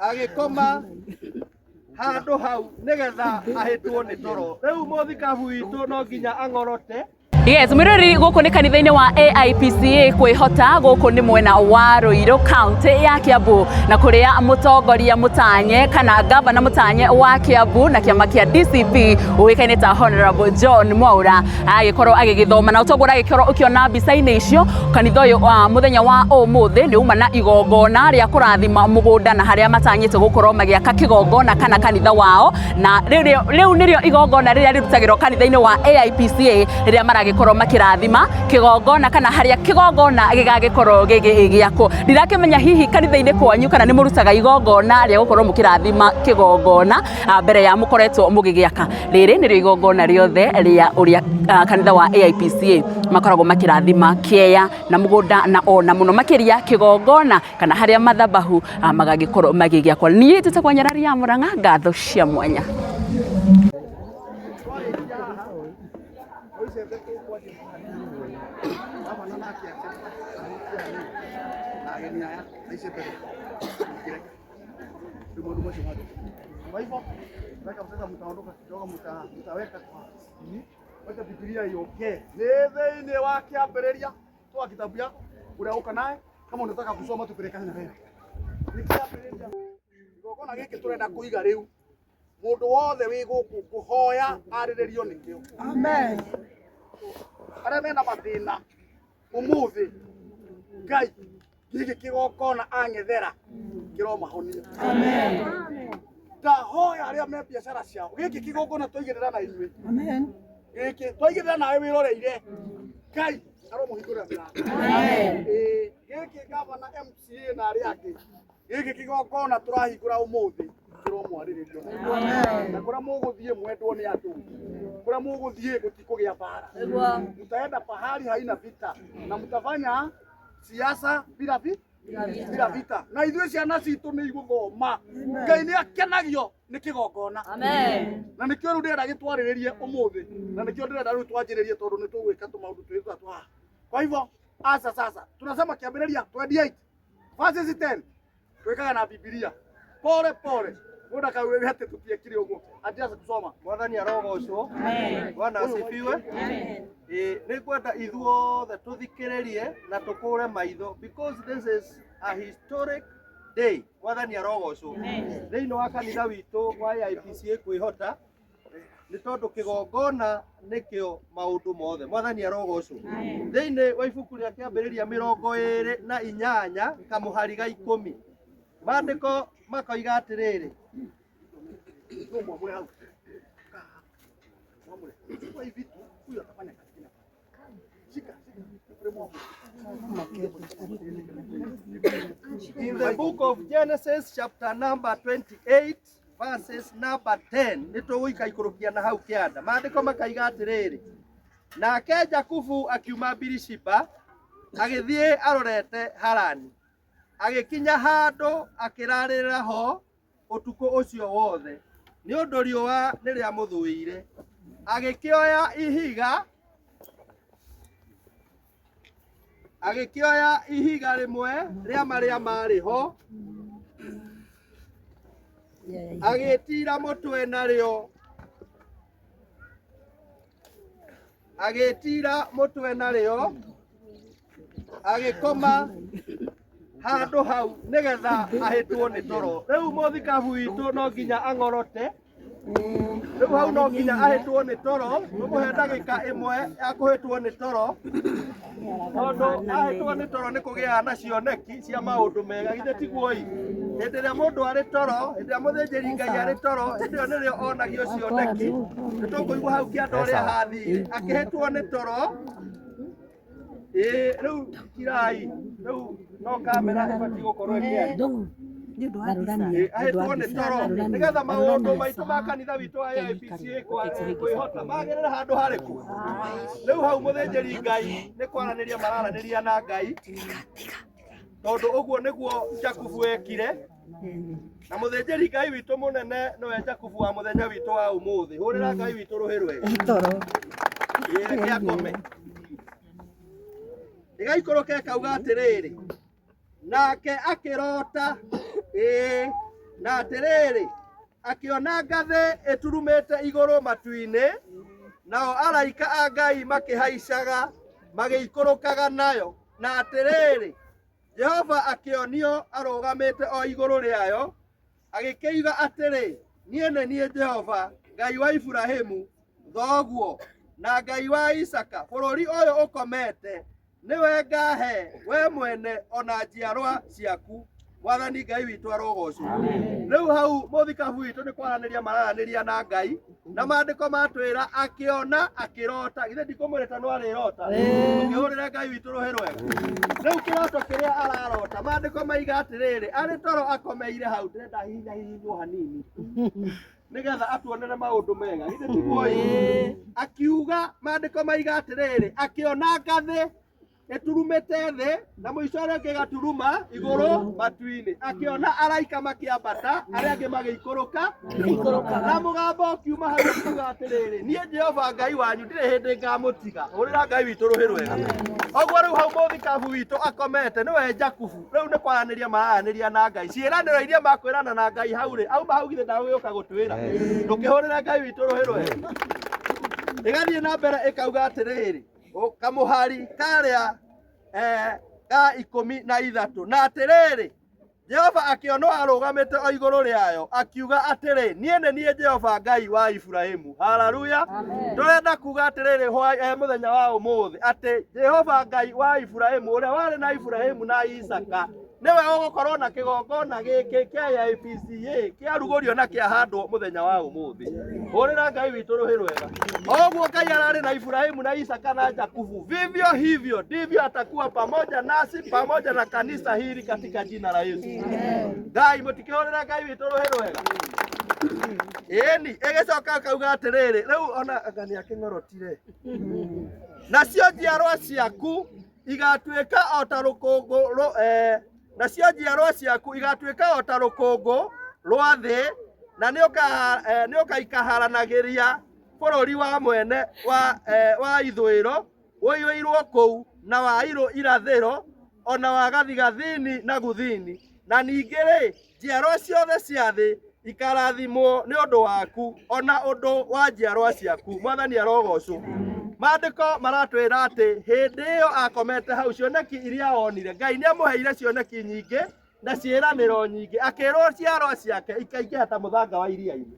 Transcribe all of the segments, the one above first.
Agĩkoma handũ hau nĩgetha ahĩtwo nĩ toro. Rĩu mũthikabu witũ no nginya ang'orote. Yes, mwirori gũkũ nĩ kanitha-inĩ wa AIPCA kwĩhota gũkũ nĩ mwena wa Ruiru county ya Kiambu na kũrĩa mũtongoria mũtanye kana gavana mũtanye wa Kiambu na kĩama kĩa DCP ũĩkaine ta Honorable John Mwaura agĩkorwo agĩgĩthoma na ũtongoria agĩkorwo ũkĩona mbica-inĩ icio kanitha ũyũ wa mũthenya wa ũmũthĩ nĩ uma na igongona rĩa kũrathima mũgũnda na harĩa matanyĩte gũkorwo magĩaka kĩgongona kana kanitha wao na rĩu nĩrĩo igongona rĩrĩa rĩrutagĩrwo kanitha-inĩ wa AIPCA rĩrĩa maragĩkorwo makĩrathima kĩgongona kana harĩa kĩgongona gĩgagĩkorwo gĩgĩakwo. Ndirakĩmenya hihi kanitha-inĩ kwanyu kana nĩ mũrutaga igongona rĩa gũkorwo mũkĩrathima kĩgongona mbere ya mũkoretwo mũgĩgĩaka. Rĩrĩ nĩrĩo igongona rĩothe rĩa ũrĩa kanitha wa AIPCA makoragwo makĩrathima kĩeya na mũgũnda na ona mũno makĩria kĩgongona kana harĩa mathabahu magagĩkorwo magĩgĩakwo. Niĩ njĩtagwo Nyarari ya Mũrang'a, ngatho cia mwanya. Kwa hivyo weka sasa, mtaondoka kidogo, mtaweka kwa wacha Biblia iongee. Nĩ thĩinĩ wa kĩambĩrĩria toa kitabu yako ũrĩa ũka naye, kama unataka kusoma tupelekane na wewe. Nĩ kĩambĩrĩria igongona gĩkĩ tũrenda kũiga rĩu mũndũ wothe wĩ gũkũ kũhoya arĩrĩrio nĩkĩo. Amen. Arĩa mena mathĩna ũmũthĩ Ngai gĩkĩ kĩgongona ang'ethera kĩromahonia. Amen. Ndahoya arĩa me biacara ciao gĩkĩ kĩgongona twaigĩrĩra na inyuĩ. Amen. Gĩkĩ twaigĩrĩra nawe wĩroreire Ngai aromũhingũrĩra mĩrango. Amen. Ĩĩ gĩkĩ gavana MCA na arĩa angĩ gĩkĩ kĩgongona tũrahingũra ũmũthĩ kĩromwarĩrĩrio na kũrĩa mũgũthiĩ mwendwo nĩ andũ kũrĩa mũgũthiĩ gũtikũgĩa mbara mtaenda pahali haina vita na mtafanya siasa bila vi bila vita na ithuĩ ciana citũ nĩ igũthoma Ngai nĩ akenagio nĩ kĩgongona na nĩkĩo rĩu ndĩrenda gĩtwarĩrĩrie ũmũthĩ na nĩkĩo ndĩrenda rĩu twanjĩrĩrie tondũ nĩ tũgwĩka tũmaũndũ twĩrĩ tũtatũ haha kwa hivyo asa sasa tunasema kĩambĩrĩria 28 verses 10 twĩkaga na Bibilia pole pole mũndũ akauga atĩ tũtiekire ũguo anjia kusoma. Mwathani arogocwo. Bwana asifiwe. Ĩĩ, nĩ ngwenda ithuothe tũthikĩrĩrie na tũkũre maitho because this is a historic day. Mwathani arogocwo. Thĩinĩ wa kanitha witũ wa AIPCA kwĩhota nĩ tondũ kĩgongona nĩkĩo maũndũ mothe. Mwathani arogocwo. Thĩinĩ wa ibuku rĩa kĩambĩrĩria 28 kamũhari ga 10 maandĩko makoiga atĩrĩrĩ Ndio mwamure hau. Kaa. Mwamure. Chukua hivi vitu, huyu atafanya kazi kina. Shika, shika. Ule mwamure. In the book of Genesis chapter number 28 verses number 10 nĩ tũgũikaikũrũkia na hau kĩanda maandĩko makaiga atĩrĩrĩ nake Jakubu akiuma Birishiba agĩthiĩ arorete Harani agĩkinya handũ akĩrarĩrĩra ho ũtukũ ũcio wothe nĩ ũndũ riũa nĩ rĩamũthũire agĩkĩoya ihiga agĩkĩoya ihiga rĩmwe rĩa marĩa maarĩ ho agĩtiira mũtwe narĩo agĩtiira mũtwe narĩo agĩkoma handũ hau nĩgetha ahĩtwo nĩ toro. Rĩu mũthikabu witũ no nginya ang'orote rĩu hau no nginya ahĩtwo nĩ toro tũmũhe ndagĩka ĩmwe ya kũhĩtwo nĩ toro tondũ ahĩtwo nĩ toro nĩ kũgĩaga na cioneki cia maũndũ mega githĩ tiguo ĩ hĩndĩ ĩrĩa mũndũ arĩ toro hĩndĩ ĩrĩa mũthĩnjĩri Ngai arĩ toro hĩndĩ ĩyo nĩrĩo onagio cioneki nĩ tũkũigua hau kĩanda ũrĩa hathire akĩhĩtwo nĩ toro ĩĩ rĩu kirai rĩu no kamera ĩbatiĩ gũkorwo ĩkĩaria ahĩtwo nĩ toro nĩgetha maũndũ maitũ ma kanitha witũ wa AIPCA kwĩhota magĩrĩre handũ harĩkũ rĩu hau mũthĩnjĩri Ngai nĩ kwaranĩria mararanĩria na Ngai tondũ ũguo nĩguo Jakubu ekire na mũthĩnjĩri Ngai witũ mũnene nĩwe Jakubu wa mũthenya witũ wa ũmũthĩ hũrĩra Ngai witũ rũhĩ rwega Ĩĩ, reke akome ĩgaikũrũka ĩkauga atĩrĩrĩ nake akĩrota ĩĩ Na atĩrĩrĩ, akĩona ngathĩ ĩturumĩte igũrũ matu-inĩ, nao araika a Ngai makĩhaicaga magĩikũrũkaga nayo. Na atĩrĩrĩ, Jehova akĩonio arũgamĩte o igũrũ rĩayo, agĩkĩiga atĩrĩ, niĩ nĩ niĩ Jehova Ngai wa Iburahimu thoguo na Ngai wa Isaka. Bũrũri ũyũ ũkomete nĩwe ngahe we mwene ona njiarwa ciaku. Mwathani Ngai witũ arogocwo. Rĩu hau mũthikabu witũ nĩ kwaranĩria mararanĩria na Ngai, na maandĩko matwĩra akĩona akĩrota. Githĩ ndikũmwĩrĩta no arĩrota? Ũkĩhũrĩre Ngai witũ rũhĩ rwega. Rĩu kĩroto kĩrĩa ararota, maandĩko maiga atĩrĩrĩ, arĩ toro akomeire hau, ndĩrenda hihinya hihinywo hanini nĩgetha atuonere maũndũ mega. Githĩ tiguo ĩ? Akiuga, maandĩko maiga atĩrĩrĩ, akĩona ngathĩ ĩturumĩte thĩ na mũico ũrĩa ũngĩ ĩgaturuma igũrũ matu-inĩ. Akĩona araika makĩambata, arĩa angĩ magĩikũrũka, na mũgambo ũkiuma hau ũkiuga atĩrĩrĩ, niĩ Jehova Ngai wanyu ndirĩ hĩndĩ ngamũtiga. Hũrĩra Ngai witũ rũhĩ rwega. Ũguo rĩu hau mũthikabu witũ akomete nĩwe Jakubu. Rĩu nĩ kwaranĩria mararanĩria na Ngai. Ciĩranĩro iria makwĩrana na Ngai hau rĩ, auma hau githĩ ndagũgĩũka gũtwĩra. Ndũkĩhũrĩre Ngai witũ rũhĩ rwega. Ĩgathiĩ na mbere ĩkauga atĩrĩrĩ, kamũhari karĩa ga 13, na atĩrĩrĩ, Jehova akĩonwo arũgamĩte o igũrũ rĩayo, akiuga atĩrĩ, niĩ nĩ niĩ Jehova Ngai wa Iburahimu. Haleluya. Tũrenda kuga atĩrĩrĩ mũthenya wa ũmũthĩ atĩ Jehova Ngai wa Iburahimu ũrĩa warĩ na Iburahimu na Isaka nĩwe ũgũkorwo na kĩgongona gĩkĩ kĩa AIPCA kĩarugũrio na kĩahandwo mũthenya wa ũmũthĩ. Hũrĩra Ngai witũ rũhĩ rwega. Oguo Ngai ararĩ na Iburahimu na Isaka na Jakubu, vivyo hivyo ndivyo atakuwa pamoja nasi pamoja na kanisa hili katika jina la Yesu. Ngai mũtikĩhũrĩra Ngai witũ rũhĩ rwega. Ĩni ĩgĩcoka ĩkauga atĩrĩrĩ, rĩu ona anga nĩ akĩng'orotire. Nacio njiarwa ciaku igatuĩka o ta rũkũngũ nacio njiarwa ciaku igatuĩka o ta rũkũngũ rwa thĩ, na nĩũkaikaharanagĩria bũrũri wa mwene wa ithũĩro ũiyũirwo kũu, na wa irathĩro, ona wa gathigathini na guthini. Na ningĩ rĩ, njiarwa ciothe cia thĩ ikarathimwo nĩ ũndũ waku, ona ũndũ wa njiarwa ciaku. Mwathani arogocwo. Maandĩko maratwĩra atĩ hĩndĩ ĩyo akomete hau, cioneki iria onire, Ngai nĩ amũheire cioneki nyingĩ na ciĩranĩro nyingĩ, akĩrwo ciarwa ciake ikaingĩha ta mũthanga wa iria-inĩ.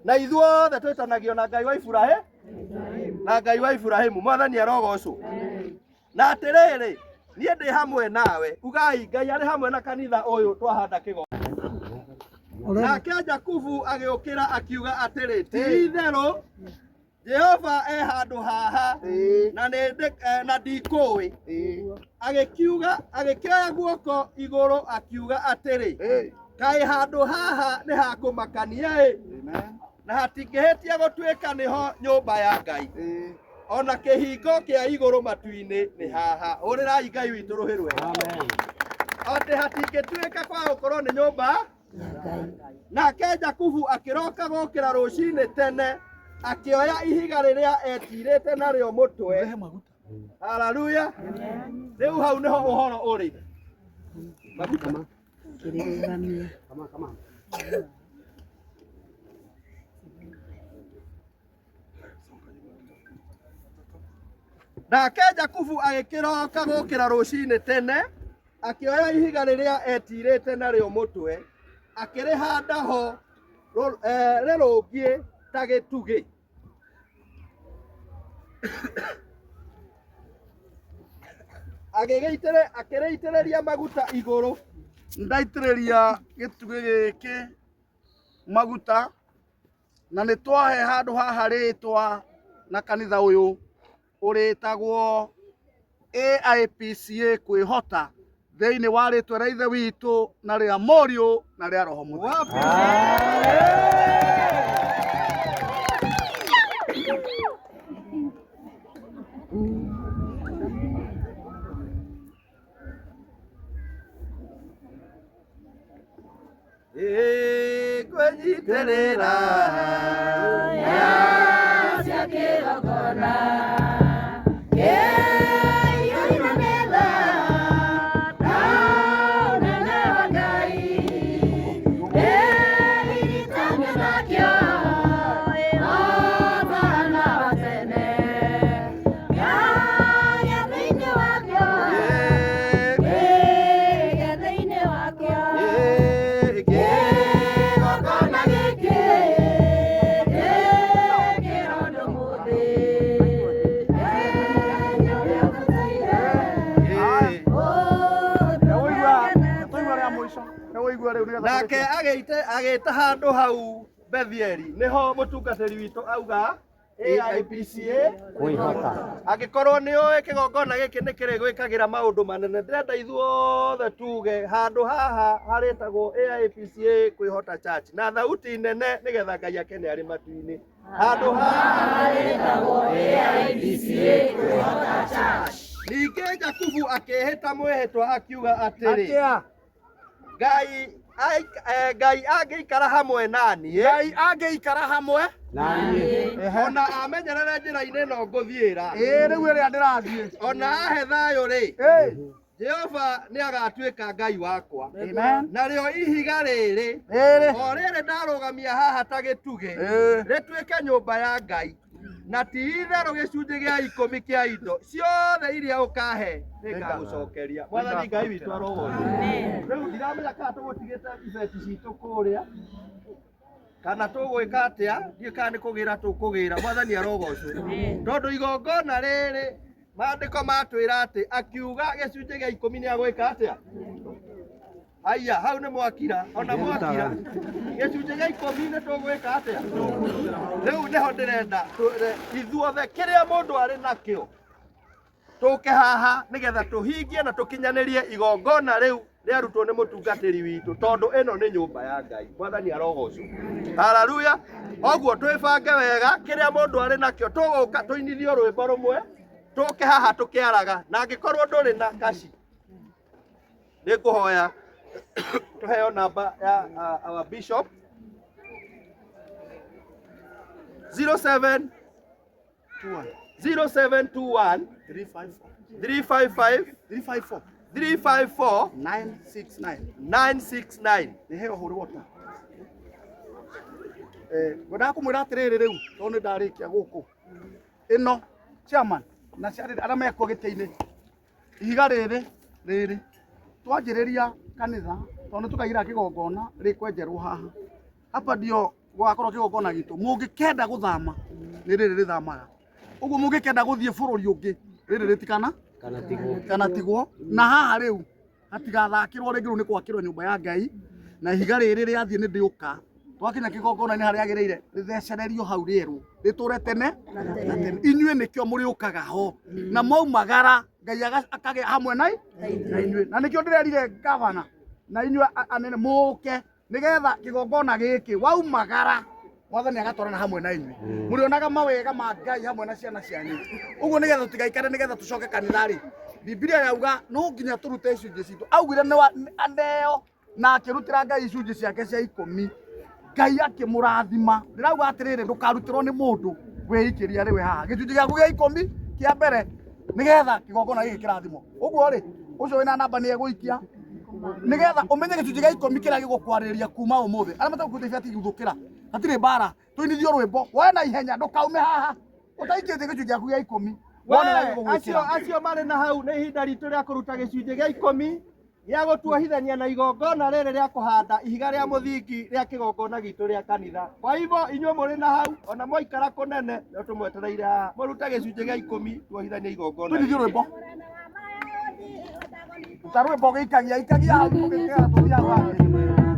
Na ithuothe twĩtanagio na Ngai wa Iburahimu, na Ngai wa Iburahimu. Mwathani arogocwo. Na atĩrĩrĩ, niĩ ndĩ hamwe nawe. Ugai Ngai arĩ hamwe na kanitha ũyũ twahanda kĩgongona. Nake Jakubu agĩũkĩra akiuga atĩrĩ, ti itherũ Jehova e handũ haha na na ndikũĩ. Agĩkiuga, agĩkĩoya guoko igũrũ akiuga atĩrĩ, kaĩ handũ haha nĩ ha kũmakania ĩ, na hatingĩhĩtia gũtuĩka nĩho nyũmba ya Ngai, ona kĩhingo kĩa igũrũ matu-inĩ nĩ haha. Hũrĩrai Ngai witũ rũhĩ rwega. Atĩ hatingĩtuĩka kwa gũkorwo nĩ nyũmba. Nake Jakubu akĩroka gũkĩra rũcinĩ tene, akĩoya ihiga rĩrĩa etirĩte narĩo mũtwe. Haleluya. Rĩu hau nĩho ũhoro ũrĩ. Maguta. Nake Jakubu agĩkĩroka gũkĩra rũcinĩ tene, akĩoya ihiga rĩrĩa etirĩte narĩo mũtwe, akĩrĩhanda ho rĩrũngiĩ ta gĩtugĩ. Akĩrĩitĩrĩria maguta igũrũ. Ndaitĩrĩria gĩtugĩ gĩkĩ maguta, na nĩ twahe handũ haha rĩtwa na kanitha ũyũ ũrĩtagwo AIPCA kwĩhota thĩinĩ wa rĩtwa rĩa Ithe witũ na rĩa Mũriũ na rĩa Roho Mũtheru. Kwĩnyitĩrĩra cia kĩgongona kĩiyũirwo nĩ tha na ũnene wa Ngai. Nake agĩta handũ hau Bethieli nĩho mũtungatĩri witũ auga AIPCA kwĩhota. Angĩkorwo nĩ ũĩ kĩgongona gĩkĩ nĩ kĩrĩgwĩkagĩra maũndũ manene, ndĩrenda ithuothe tuge handũ haha harĩtagwo AIPCA Kwĩhota Church na thauti nene nĩgetha Ngai akene arĩ matu-inĩ. Handũ haha harĩtagwo AIPCA Kwĩhota Church. Ningĩ Jakubu akĩĩhĩta mwĩhĩtwa akiuga atĩrĩ, Atia. Ngai Ngai angĩikara hamwe naniĩ, Ngai angĩikara hamwe Naniĩ. ona amenyerere njĩra-inĩ ĩno ngũthiĩra, ĩĩ rĩu ĩrĩa ndĩrathiĩ, ona ahe thayũ rĩ, ĩĩ Jehova nĩ agatuĩka Ngai wakwa. Amen. Narĩo ihiga rĩrĩ Rĩrĩ o rĩrĩ ndarũgamia haha ta gĩtugĩ Ĩĩ. rĩtuĩke nyũmba ya Ngai, na ti itherũ gĩcunjĩ gĩa ikũmi kĩa indo ciothe iria ũkahe nĩngagũcokeria. Mwathani Ngai witũ arogocwo. Rĩu ndiramenya kana tũgũtigĩte ibeti citũ kũrĩa kana tũgwĩka atĩa, ndiũĩ kana nĩ kũgĩra tũkũgĩra. Mwathani arogocwo, tondũ igongona rĩrĩ maandĩko matwĩra atĩ akiuga gĩcunjĩ gĩa ikũmi nĩ agwĩka atĩa. Aya, hau nĩ mwakira, ona mwakira gĩcunjĩ gĩa ikũmi nĩ tũgwĩka atĩa. Rĩu nĩho ndĩrenda ithuothe kĩrĩa mũndũ arĩ nakĩo tũke haha nĩgetha tũhingie na tũkinyanĩrie igongona rĩu rĩarutwo nĩ mũtungatĩri witũ, tondũ ĩno nĩ nyũmba ya Ngai. Mwathani arogocwo. Haleluya. Oguo twĩbange wega kĩrĩa mũndũ arĩ nakĩo, tũgũka tũinithio rwĩmbo rũmwe, tũke haha tũkĩaraga, na angĩkorwo ndũrĩ na kaci nĩ ngũhoya tũheo namba ya our bishop 07 0721 354 355 354 354 969 969. Nĩ heo hũrĩ wota. Ngwendaga kũmwĩra atĩrĩrĩ rĩu tondũ nĩ ndarĩkia gũkũ ĩno chairman na arĩa mekuo gĩtĩ-inĩ, ihiga rĩrĩ rĩrĩ twanjĩrĩria kanitha tondũ nĩ tũkaigĩra kĩgongona rĩkwenjerwo haha hapa ndio gũgakorwo kĩgongona gitũ. Mũngĩkenda gũthama nĩ rĩrĩ rĩthamaga, ũguo mũngĩkenda gũthiĩ bũrũri ũngĩ rĩrĩ rĩtikana Kana tigwo. Kana tigwo na haha rĩu hatigathakĩrwo rĩngĩ. Rĩu nĩ gwakĩrwo nyũmba ya Ngai na ihiga rĩrĩ rĩathiĩ nĩ ndĩũka twakinya kĩgongona-inĩ harĩa rĩagĩrĩire rĩthecererio hau rĩerũ rĩtũre tene na tene. Inyuĩ nĩkĩo mũrĩũkaga ho na mwaumagara Ngai akagĩa hamwe na inyuĩ, na nĩkĩo ndĩrerire gavana na inyuĩ anene mũke nĩgetha kĩgongona gĩkĩ waumagara Mwathani agatwarana hamwe na inyuĩ, mũrĩonaga mawega ma Ngai hamwe na ciana cianyu. Ũguo nĩgetha tũtigaikare, nĩgetha tũcoke kanitha rĩ, Bibilia yauga no nginya tũrute icunjĩ citũ. Augire nĩ aneo na akĩrutĩra Ngai icunjĩ ciake cia ikũmi, Ngai akĩmũrathima. Ndĩrauga atĩrĩrĩ, ndũkarutĩrwo nĩ mũndũ, wĩikĩria rĩwe haha gĩcunjĩ gĩaku gĩa ikũmi kĩa mbere nĩgetha kĩgongona gĩkĩ kĩrathimwo. Ũguo rĩ, ũcio wĩna namba nĩ egũikia nĩgetha ũmenye gĩcunjĩ gĩa ikũmi kĩrĩa gĩgũkwarĩrĩria kuma ũmũthĩ. Arĩa mategũkuĩte ibati guthũkĩra, hatirĩ mbara, tũinithio rwĩmbo woe na ihenya, ndũkaume haha ũtaikĩtie gĩcunjĩ gĩaku gĩa ikũmi wone We, ũrĩa acio gĩgũgwĩkĩra. Acio marĩ na hau, nĩ ihinda ritũ rĩa kũruta gĩcunjĩ gĩa ikũmi gĩa gũtuohithania na igongona rĩrĩ rĩa kũhanda ihiga rĩa mũthingi rĩa kĩgongona gitũ rĩa kanitha. Kwa hivyo inyuĩ mũrĩ na hau ona mwaikara kũnene no tũmwetereire haha mũrute gĩcunjĩ gĩa ikũmi tuohithanie igongona. Tũinithio rwĩmbo ruta rwĩmbo gĩikagia ikagia hau tũgĩkĩra tũthiaga hangĩ.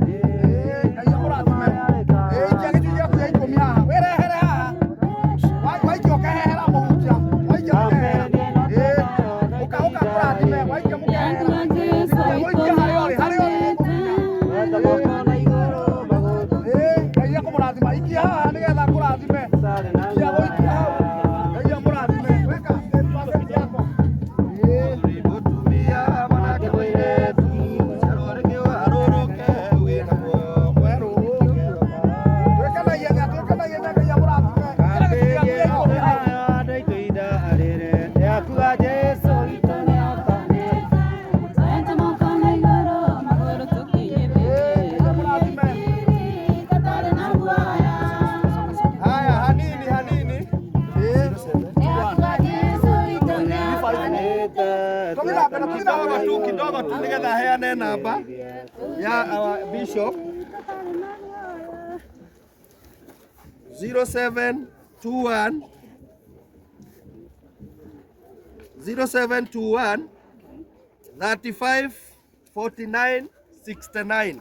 Ĩĩ, Ngai amũrathime. Ĩĩ, ikia gĩcunjĩ gĩaku gĩa ikũmi haha wĩrehere haha. Waikia ũkehera mũhunjia, waikia ũkehera. Ĩĩ, ũka ũka kũrathime, waikia mũkehera. Waikia harĩa ũrĩ, harĩa ũrĩ nĩngũkinya. Ĩĩ, Ngai akũmũrathima, ikia haha nĩgetha akũrathime. Ikia gũikia hau, Ngai amũrathime. Weka 10% yako. Ĩĩ. Mũtumia mwanake mũirĩtu ciarwo rĩngĩ ũharũrũke ũgĩe na muoyo mwerũ. Twĩke na ihenya, twĩke na ihenya, Ngai amũrathime. Ĩkĩra gĩcunjĩ gĩaku gĩa ikũmi hau. Ĩĩ, Ngai amũrathime. Haya, hanini hanini. Ĩĩ. Tũthiĩ na mbere, tũthiĩ na Kidogo mbere. tu, kidogo tu nigetha heane namba ya our bishop 0721 0721 35 49 69.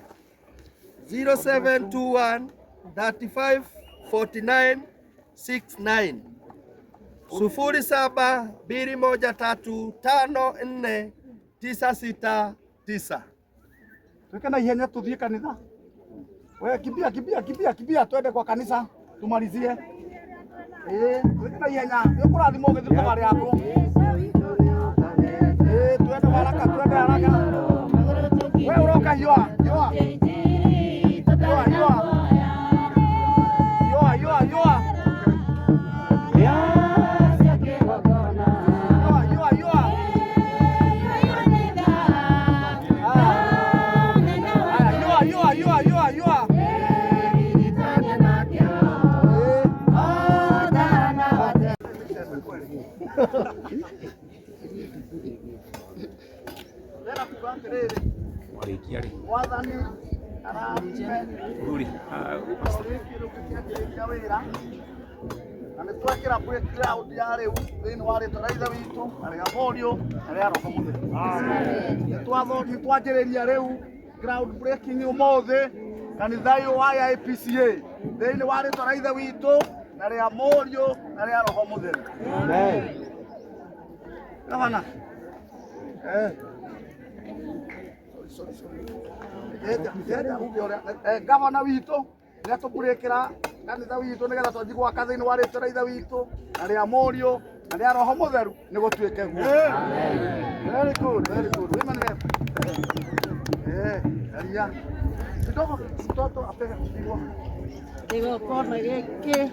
0721 35 49 69 0721354969. Twike na ihenya tuthie kanitha. We kimbia, kimbia, kimbia, kimbia, twende kwa kanisa tumalizie. Twike na ihenya, nĩ ũkũrathimwo ũgĩthiĩ thabarĩ yaku. Twende haraka, twende haraka. We ũroka hiũha, hiũha. Hiũha, hiũha. Hiũha, hiũha, hiũha. Hiũha, hiũha, hiũha. Haya, hiũha, hiũha, hiũha, hiũha, hiũha. Ndĩrenda kuga atĩrĩrĩ, Mwathani arathime rĩngĩ rĩu tũkĩanjĩrĩria wĩra na nĩ twekĩra breakground ya rĩu thĩinĩ wa rĩtwa rĩa Ithe witũ na rĩa Mũriũ na rĩa Roho Mũtheru. Nĩ twanjĩrĩria rĩu ground breaking ũmũthĩ kanitha ũyũ wa AIPCA thĩinĩ wa rĩtwa rĩa Ithe witũ na rĩa Mũriũ na rĩa Roho Mũtheru. Gavana. Sorry, sorry. Ndĩrenda uge ũrĩa gavana witũ nĩ atũbũrĩkĩra kanitha witũ nĩgetha twanjie gwaka thĩinĩ wa rĩtwa rĩa Ithe witũ na rĩa Mũriũ na rĩa Roho Mũtheru nĩ gũtuĩke guo. Very good, very good. Women rep. Aria. Kidogo mtoto apege kupigwa. Kĩgongona gĩkĩ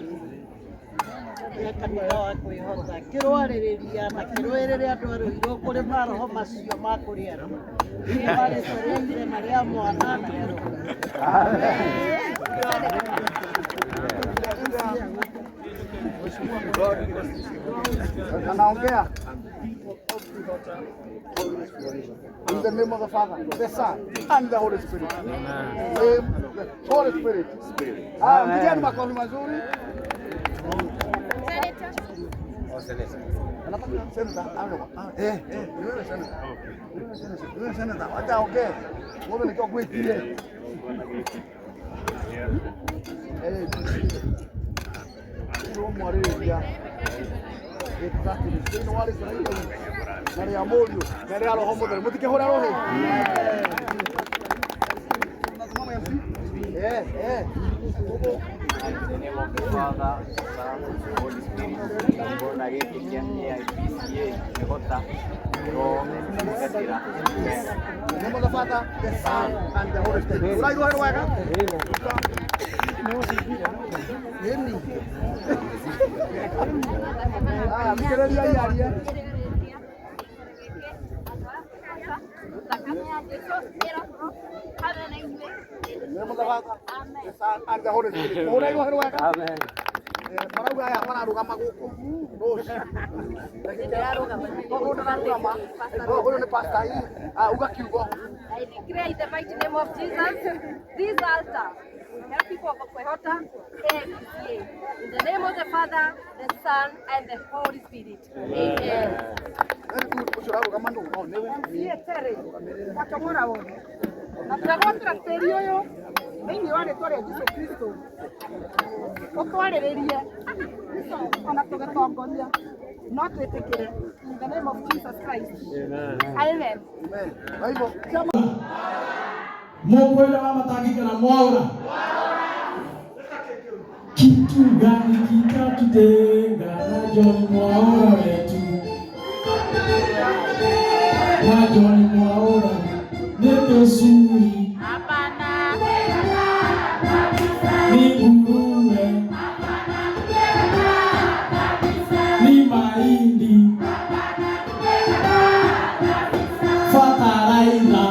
gĩa kanitha wa kwĩhota kĩrwarĩrĩria na kĩrũĩrĩre andũ a Rũirũ kũrĩ maroho macio ma kũrĩa andũ thĩinĩ wa rĩtwa rĩa Ithe na rĩa Mwana na rĩa Roho. Anaongea. In the name of the Father, the Son, and the Holy Spirit. Name the Holy Spirit. Ah, mpigeni makofi mazuri. Anataka senator, ni wewe senator. Ni wewe senator, ni wewe senator. Wacha ongee. Ng'ombe nikiwa gwĩtire. Rĩu mwarĩrĩria exactly thĩinĩ wa rĩtwa rĩa Ithe witũ na rĩa Mũriũ na rĩa Roho Mũtheru. Mũtikĩhũra rũhĩ. Unasimama MC? Tuko In the name of the Father, Son, and Holy Spirit. Kĩgongona gĩkĩ kĩa AIPCA Kwĩhota kĩrotungatĩra. In the name of the Father, the Son, and the Holy Spirit. Ũraigua wega? Ĩni. Haya, thikĩrĩria iarie. In the name of the Father, the Son, and the Holy Spirit. Ũraigua wega? Amen. Marauga aya mararũgama gũkũ rũciũ. Ũyũ ndararũgama. Ũyũ nĩ pastor hii. Ah, uga kiugo. I declare in the mighty name of Jesus, this altar, help people of Kwehota, AIPCA. In the name of the Father, the Son, and the Holy Spirit. Amen. Very good. Ũcio ũrarũgama nũ? Oh, nĩwe. Gakamora wothe na tũragwatĩra tĩri ũyũ thĩinĩ wa rĩtwa rĩa Jesũ Kristo ũtwarĩrĩrie ona tũgĩtongoria no twĩtĩkĩre in the name of Jesus Christ. Amen. Amen. Kwa hivyo chama Mukwenda wa Matangi kana Mwaura? Kitu gani kitatutenga na John Mwaura wetu? Na John Mwaura nĩ tũcui, ni nguruwe, ni mahindi, fataraitha,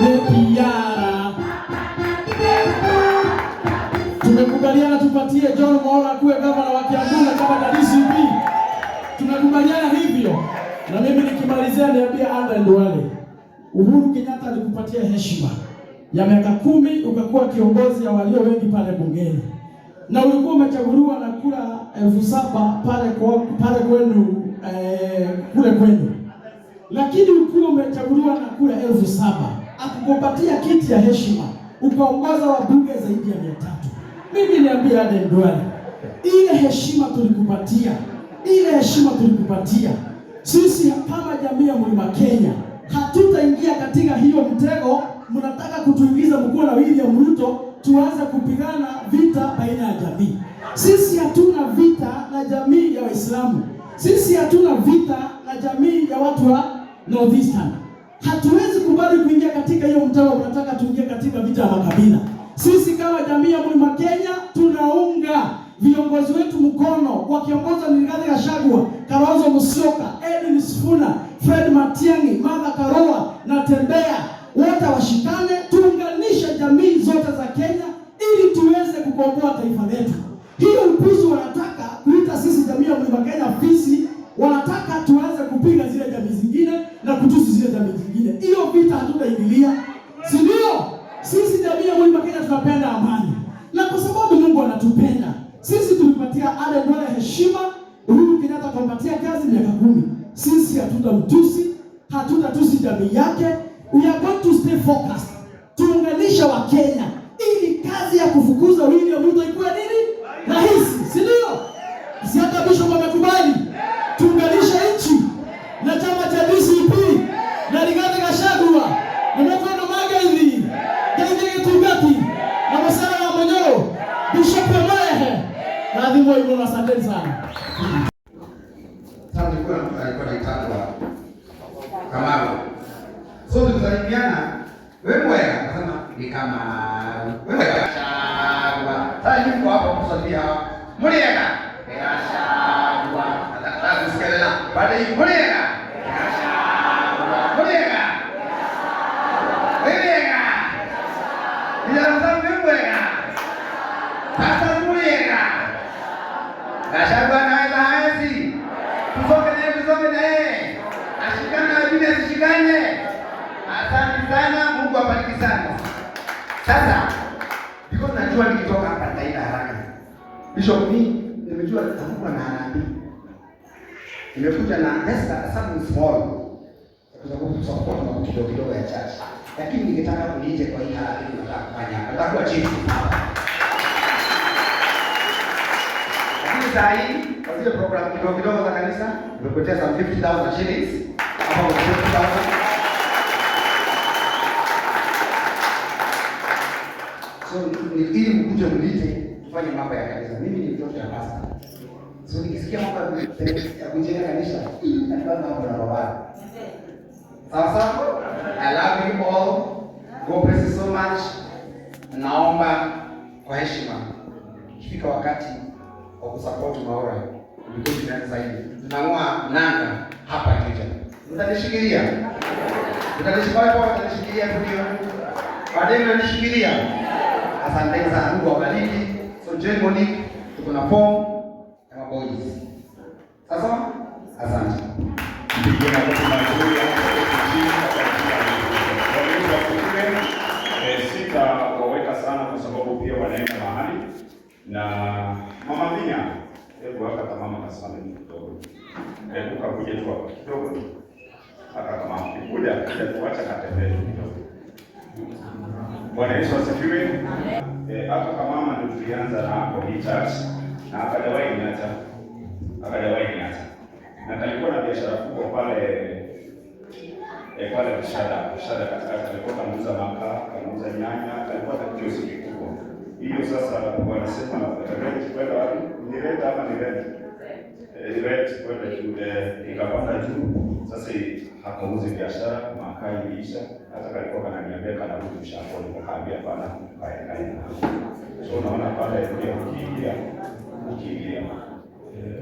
ni piara. Tumekubaliana tupatie John Mwaura kuwe gavana wa Kiambu na chama cha DCP. Tunakubaliana hivyo. Na mimi nikimalizia niambie Aden Duale, Uhuru Kenyatta alikupatia heshima ya miaka 10 ukakuwa kiongozi ya walio wengi pale bungeni, na ulikuwa umechaguliwa na kura 7,000 pale kwenu kule kwenu, lakini ukiwa umechaguliwa na kura 7,000 Akukupatia kiti ya heshima, ukaongoza wabunge zaidi ya 300. Mimi niambie Aden Duale, ile heshima tulikupatia, ile heshima tulikupatia sisi kama jamii ya Mlima Kenya, hatutaingia katika hiyo mtego mnataka kutuingiza mkuu na William Ruto tuanze kupigana vita baina ya jamii. Sisi hatuna vita na jamii ya Waislamu, sisi hatuna vita na jamii ya watu wa Northeastern. Hatuwezi kubali kuingia katika hiyo mtego, mnataka tuingie katika vita ya makabila. Sisi kama jamii ya Mlima Kenya tunaunga viongozi wetu mkono wakiongozwa ni Rigathi Gachagua, Kalonzo Musyoka, Edwin Sifuna, Fred Matiang'i, Martha Karua na Tembea, wote washikane, tuunganishe jamii zote za Kenya ili tuweze kukomboa taifa letu. Hiyo upuzi wanataka kuita sisi jamii ya Mlima Kenya fisi, wanataka tuanze kupiga zile jamii zingine na kutusi zile jamii zingine. Hiyo vita hatutaingilia, si ndio? Sisi jamii ya Mlima Kenya tunapenda amani, na kwa sababu Mungu anatupenda sisi, tulipatia Aden Duale heshima. Uhuru Kenyatta akampatia kazi miaka 10. Sisi hatutamtusi, hatutatusi jamii yake. We are going to stay focused, tuunganishe Wakenya ili kazi ya kufukuza William Ruto ikuwe nini rahisi, si ndio? Si hata Bishop amekubali tuunganishe nchi na chama cha DCP na Rigathi Gachagua na Mwakono Magaithi Gaithi Gitungati na Musara wa Monyoro, Bishop Omaehe na hivyo, na asanteni sana. Sasa nilikuwa na mtu alikuwa anaitwa Kamau. So tukisalimiana, wewe mwega, akasema ni kama wewe Gachagua. Sasa nyinyi mko hapo kusalimia hawa. Mliega. Gachagua. Nataka kusikia tena. Baada hii mliega. Gachagua. Mliega. Mliega. Vijana zangu wewe mwega. Sasa mliega. Gachagua anaweza hawezi? Tusonge naye, tusonge naye. Ashikane na wengine asishikane. Asante sana, Mungu abariki sana. Sasa because najua nikitoka hapa nitaenda haraka. Bishop, mimi nimejua nitakuwa na harambee. Nimekuja na just something small. Kwa sababu support mambo kidogo kidogo ya church. Lakini ningetaka kuniite kwa hii harambee tunataka kufanya hapa. Nitakuwa chief hapa. Lakini saa hii kwa zile program kidogo kidogo za kanisa nimekuletea some 50,000 shillings. Hapa kuna 50,000. So ni ili mkuje mlite tufanye mambo ya kanisa. Mimi ni mtoto ya pastor. So nikisikia mambo ya kujenga kanisa, najua mambo na baba. Sawa sawa? I love you all. God bless you so much. Naomba kwa heshima, ikifika wakati wa kusupport Mwaura, because inaanza hivi, tunang'oa nanga hapa Juja. Mtanishikilia, mtanishikilia, mtanishikilia ndio. Baadaye mtanishikilia. Asanteni sana, Mungu awabariki. So join Monique, tuko na form ya maboys. Sasa asante. Mpigie makofi mazuri hapo chini kwa ajili ya Bwana Yesu asifiwe. Sitawaweka sana kwa sababu pia wanaenda mahali na Mama Vinya, hebu haka kama mama kasimame kidogo. Hebu kakuja tu hapa kidogo tu. Haka kama kuja kuja tuacha katembee tu kidogo. Bwana Yesu asifiwe. Haka kama mama ndio tulianza na hapo hii church na akajawahi niacha. Akajawahi niacha. Na kalikuwa na biashara kubwa pale Mshada katikati, alikuwa kanauza makaa, kanauza nyanya, kalikuwa na kioski kikubwa. Hiyo sasa wanasema rent kwenda wapi? Ni rent ama ni rent? Rent kwenda juu, ikapanda juu. Sasa hakauzi biashara, makaa iliisha. Hata kalikuwa kananiambia kanarudi mshambani, nikaambia hapana, kae kae. So unaona pale pia ukiingia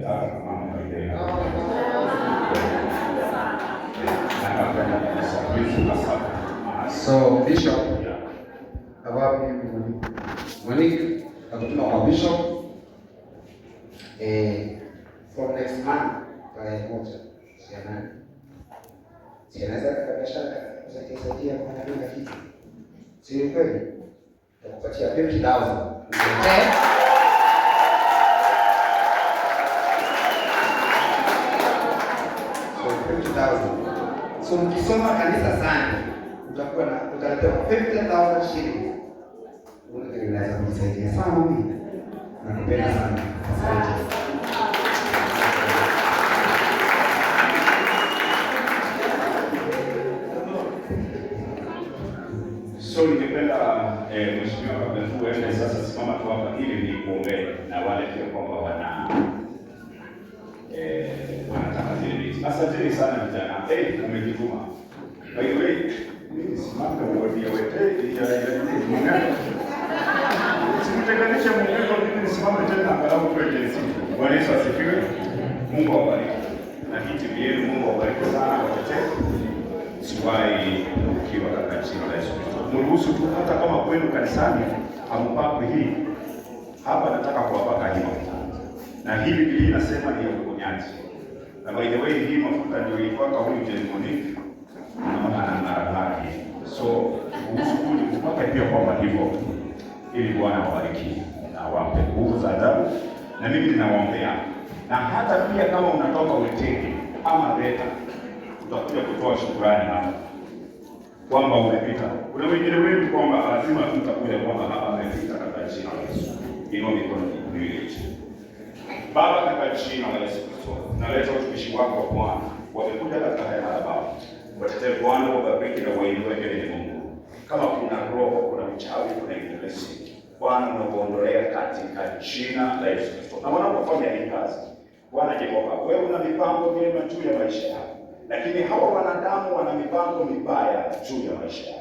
hata mama ile nakapenda kabisa. Yesu asante. So Bishop, wapi Monique? Monique, nakutuma kwa Bishop. From next month tarehe 1 si ya nani? Si anaweza katika biashara kusaidia saidia kwa nani na kitu. Si ni kweli? Nitakupatia 50,000. Okay? So 50,000. So mkisoma kanisa sana, Utakuwa na utaletewa 50,000 shillings. Unaweza kunisaidia sana mimi. Nakupenda sana. Asante. So ningependa mheshimiwa, kabla tu uende sasa, simama tu hapa ili nikuombee na wale pia kwamba wana wanataka zile viti. Asanteni sana vijana, umejituma. By the way, mimi simame wodi ya wete ya Mung'ang'o. Sikutenganishe Mung'ang'o, mimi nisimame tena angalau tuwe jinsi. Bwana Yesu asifiwe. Mungu awabariki. Na hii timu yenu Mungu awabariki sana watetee. Siwahi ukiwa katika jina la Yesu Kristo. Mruhusu tu hata kama kwenu kanisani hamupakwi hii, hapa nataka kuwapaka hii mafuta. Na hii Biblia inasema ni ya uponyaji. Na by the way, hii mafuta ndio ilipaka huyu Jane Monique, naona anang'ara hii. So ruhusu tu upake pia kwamba hivyo, ili Bwana awabariki na awape nguvu za ajabu. Na mimi ninawaombea, na hata pia kama unatoka Weteke ama Theta, utakuja kutoa shukurani hapa kwamba umepita. Kuna wengine wengi kwamba lazima tutakuja kwamba hapa amepita katika jina la Yesu. Inua mikono miwili juu. Baba, katika jina la Yesu Kristo, naleta utumishi wako Bwana, wamekuja katika haya madhabahu, watetee Bwana, wabariki na wainue mbele ya Mungu. Kama kuna roho, kuna uchawi, kuna ibilisi, Bwana unawaondolea katika jina la Yesu Kristo. Na wanapofanya hii kazi, Bwana Jehova, wewe una mipango mema juu ya maisha yao, lakini hawa wanadamu wana mipango mibaya juu ya maisha yao.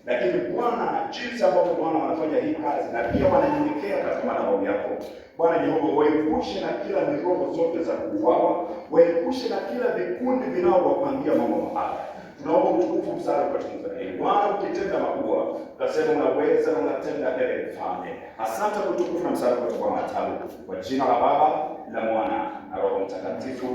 Lakini Bwana, jinsi ambavyo Bwana wanafanya hii kazi na pia wananyenyekea katika madhabahu yako, Bwana Jehova, waepushe na kila miroho zote za kuuawa, waepushe na kila vikundi vinaowapangia mambo mabaya. Tunaomba utukufu msaada ukatukuzwe. Bwana, ukitenda makubwa, utasema unaweza na unatenda, ewe Mfalme. Asante kwa utukufu na msaada kutoka kwa matalu, kwa jina la Baba la Mwana na Roho Mtakatifu.